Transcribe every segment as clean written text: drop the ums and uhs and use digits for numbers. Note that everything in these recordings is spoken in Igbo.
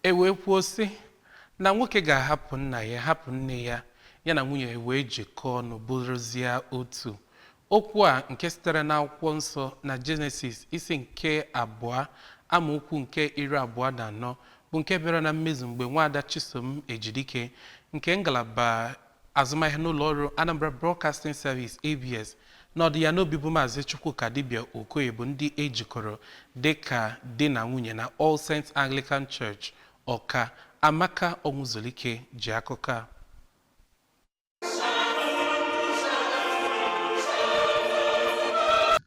E wee kwuo sị na nwoke ga-ahapụ nna ya, hapụ nne ya, ya na nwunye ya wee jikọọ ọnụ bụrụzie otu. Okwu a nke sitere n'akwụkwọ nsọ na Jenesis isi nke abụọ amaokwu nke 24 bụ nke bịara na mmezu mgbe nwaada Chisom Ejidike nke ngalaba azụmahịa n'ụlọ ọrụ Anambra Broadcasting Service ABS na ọdị ya n'obi bụ Maazị Chukwuka Dibia Okoye bụ ndị ejikọrọ dịka di na nwunye na All Saints Anglican Church Ọka. Amaka Ọnwụzulike ji akụkọ a.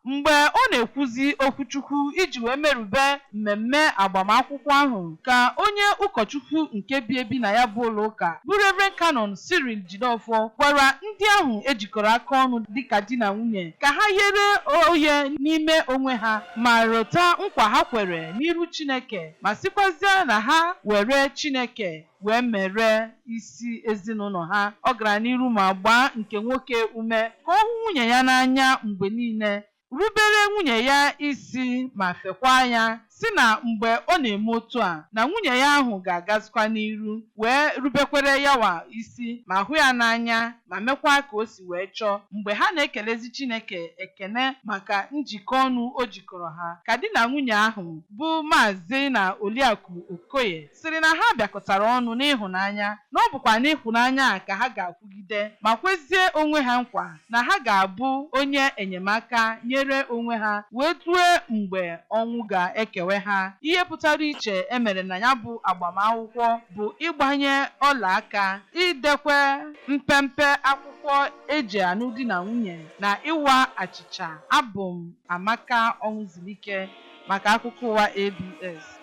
Mgbe ọ na-ekwuzi okwuchukwu iji wee merube mmemme agbamakwụkwọ ahụ ka onye ụkọchukwu nke bi ebi na ya bụ ụlọ ụka bụ Reverend Canon Cyril Jideofor gwara ndị ahụ ejikọrọ aka ọnụ dịka di na nwunye ka ha ghere oghe n'ime onwe ha ma rota nkwa ha kwere n'iru Chineke ma sịkwazie na ha were Chineke wee mere isi ezinụlọ ha. Ọ gara n'iru ma gbaa nke nwoke ume ka ọ hụ nwunye ya n'anya mgbe niile, rubere nwunye ya isi ma fekwaa ya, sị na mgbe ọ na-eme otu a na nwunye ya ahụ ga-agazikwa n'iru wee rubekwere yawa isi ma hụ ya n'anya ma mekwa ka o si wee chọọ. Mgbe ha na-ekelezi Chineke ekene maka njikọ ọnụ o jikọrọ ha, ka di na nwunye ahụ bụ Maazị na Oliakụ Okoye sịrị na ha bịakọtara ọnụ n'ịhụnanya, na ọ bụkwa n'ịhụnanya a ka ha ga-akwụgide ma kwezie onwe ha nkwa na ha ga-abụ onye enyemaka nyere onwe ha wee rue mgbe ọnwụ ga-ekewe ha. Ihe pụtara iche e mere na ya bụ agbamakwụkwọ bụ ịgbanye ọla aka, idekwe mpempe akwụkwọ eji anụ di na nwunye na ịwa achịcha. Abụ m Amaka Ọnwụzulike maka akụkọ ụwa ABS.